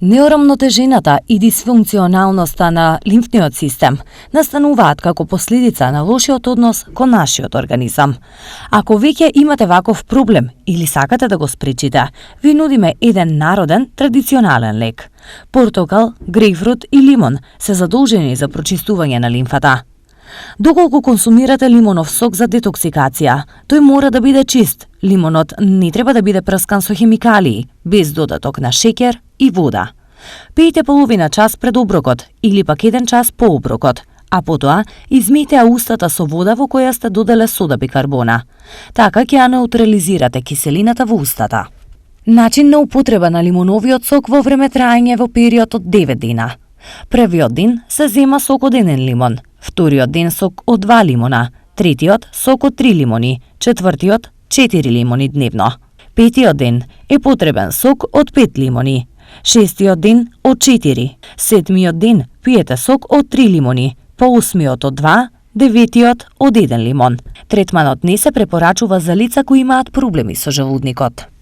Неурамнотежената и дисфункционалноста на лимфниот систем настануваат како последица на лошиот однос кон нашиот организам. Ако веќе имате ваков проблем или сакате да го спречите, ви нудиме еден народен традиционален лек. Портокал, грејпфрут и лимон се задолжени за прочистување на лимфата. Доколку консумирате лимонов сок за детоксикација, тој мора да биде чист. Лимонот не треба да биде прскан со хемикалии, без додаток на шеќер и вода. Пијте половина час пред оброкот или пак 1 час по оброкот, а потоа измијте устата со вода во која сте доделе сода бикарбона. Така ќе ја неутрализирате киселината во устата. Начин на употреба на лимоновиот сок во време траење во период од 9 дена. Првиот ден се зема сок од 1 лимон, вториот ден сок од 2 лимона, третиот сок од 3 лимони, четвртиот 4 лимони дневно. Петиот ден е потребен сок од 5 лимони, шестиот ден од 4, седмиот ден пиете сок од 3 лимони, по осмиот од 2, деветиот од 1 лимон. Третманот не се препорачува за лица кои имаат проблеми со желудникот.